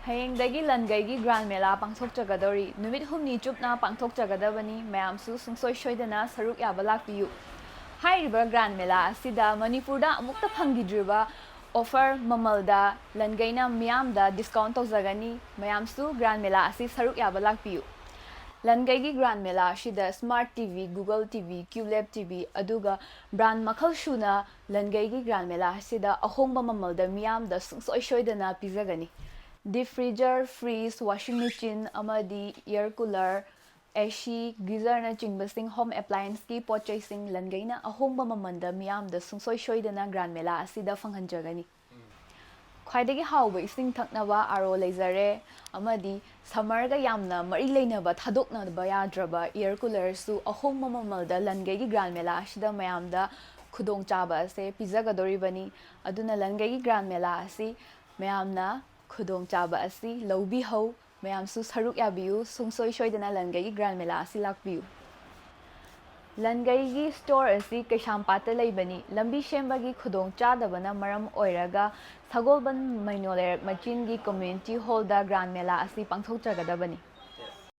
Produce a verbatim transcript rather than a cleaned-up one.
ꯍꯌꯦꯡꯗꯒꯤ ꯂꯟꯒꯩꯒꯤ ꯒ꯭ꯔꯥꯟ ꯃꯦꯂꯥ ꯄꯥꯡꯊꯣꯛꯆꯒꯗꯧꯔꯤ꯫ ꯅꯨꯃꯤꯠ ꯍꯨꯝꯅꯤ ꯆꯨꯞꯅ ꯄꯥꯡꯊꯣꯛꯆꯒꯗꯕꯅꯤ꯫ ꯃꯌꯥꯝꯁꯨ ꯁꯨꯡꯁꯣꯏ ꯁꯣꯏꯗꯅ ꯁꯔꯨꯛ ꯌꯥꯕ ꯂꯥꯛꯄꯤꯌꯨ꯫ ꯍꯥꯏꯔꯤꯕ ꯒ꯭ꯔꯥꯟ ꯃꯦꯂꯥ ꯑꯁꯤꯗ ꯃꯅꯤꯄꯨꯔꯗ ꯑꯃꯨꯛꯇ ꯐꯪꯈꯤꯗ꯭ꯔꯤꯕ offer ꯃꯃꯜꯗ ꯂꯟꯒꯩꯅ ꯃꯤꯌꯥꯝꯗ discount ꯇꯧꯖꯒꯅꯤ꯫ ꯃꯌꯥꯝꯁꯨ ꯒ꯭ꯔꯥꯟ ꯃꯦꯂꯥ ꯑꯁꯤ ꯁꯔꯨꯛ ꯌꯥꯕ ꯂꯥꯛꯄꯤꯌꯨ꯫ ꯂꯟꯒꯩꯒꯤ ꯒ꯭ꯔꯥꯟ ꯃꯦꯂꯥ ꯑꯁꯤꯗ smart TV, Google TV, QLED TV, ꯑꯗꯨꯒ brand ꯃꯈꯜ ꯁꯨꯅ ꯂꯟꯒꯩꯒꯤ ꯒ꯭ꯔꯥꯟ ꯃꯦꯂꯥ ꯑꯁꯤꯗ ꯑꯍꯣꯡꯕ ꯃꯃꯜꯗ ꯃꯤꯌꯥꯝꯗ ꯁꯨꯡꯁꯣꯏ ꯁꯣꯏꯗꯅ ꯄꯤꯖꯒꯅꯤ꯫ Deep freezer, fridge, washing machine ꯑꯃꯗꯤ air cooler, AC, geyserꯅꯆꯤꯡꯕꯁꯤꯡ, home applianceꯀꯤ ꯄꯣꯠ ꯆꯩꯁꯤꯡ ꯂꯟꯒꯩꯅ ꯑꯍꯣꯡꯕ ꯃꯃꯜꯗ ꯃꯤꯌꯥꯝꯗ ꯁꯨꯡꯁꯣꯏ ꯁꯣꯏꯗꯅ ꯒ꯭ꯔꯥꯟ ꯃꯦꯂꯥ ꯑꯁꯤꯗ ꯐꯪꯍꯟꯖꯒꯅꯤ꯫ ꯈ꯭ꯋꯥꯏꯗꯒꯤ ꯍꯥꯎꯕ ꯏꯁꯤꯡ ꯊꯛꯅꯕ RO ꯂꯩꯖꯔꯦ, ꯑꯃꯗꯤ summerꯒ ꯌꯥꯝꯅ ꯃꯔꯤ ꯂꯩꯅꯕ, ꯊꯥꯗꯣꯛꯅꯕ ꯌꯥꯗ꯭ꯔꯕ air coolerꯁꯨ ꯑꯍꯣꯡꯕ ꯃꯃꯜꯗ ꯂꯟꯒꯩꯒꯤ ꯒ꯭ꯔꯥꯟ ꯃꯦꯂꯥ ꯑꯁꯤꯗ ꯃꯌꯥꯝꯗ ꯈꯨꯗꯣꯡꯆꯥꯕ ꯑꯁꯦ ꯄꯤꯖꯒꯗꯧꯔꯤꯕꯅꯤ꯫ ꯑꯗꯨꯅ ꯂꯟꯒꯩꯒꯤ ꯒ꯭ꯔꯥꯟ ꯃꯦꯂꯥ ꯑꯁꯤ ꯃꯌꯥꯝꯅ ꯈꯨꯗꯣꯡꯆꯥꯕ ꯑꯁꯤ ꯂꯧꯕꯤꯍꯧ꯫ ꯃꯌꯥꯝꯁꯨ ꯁꯔꯨꯛ ꯌꯥꯕꯤꯌꯨ꯫ ꯁꯨꯡꯁꯣꯏ ꯁꯣꯏꯗꯅ ꯂꯟꯒꯩꯒꯤ ꯒ꯭ꯔꯥꯟ ꯃꯦꯂꯥ ꯑꯁꯤ ꯂꯥꯛꯄꯤꯌꯨ꯫ ꯂꯟꯒꯩꯒꯤ store ꯑꯁꯤ ꯀꯩꯁꯥꯝꯄꯥꯠꯇ ꯂꯩꯕꯅꯤ꯫ ꯂꯝꯕꯤ ꯁꯦꯝꯕꯒꯤ ꯈꯨꯗꯣꯡ ꯆꯥꯗꯕꯅ ꯃꯔꯝ ꯑꯣꯏꯔꯒ ꯁꯒꯣꯜꯕꯟ ꯃꯩꯅꯣ ꯂꯩꯔꯛ ꯃꯆꯤꯟꯒꯤ community hallꯗ ꯒ꯭ꯔꯥꯟ ꯃꯦꯂꯥ ꯑꯁꯤ ꯄꯥꯡꯊꯣꯛꯆꯒꯗꯕꯅꯤ꯫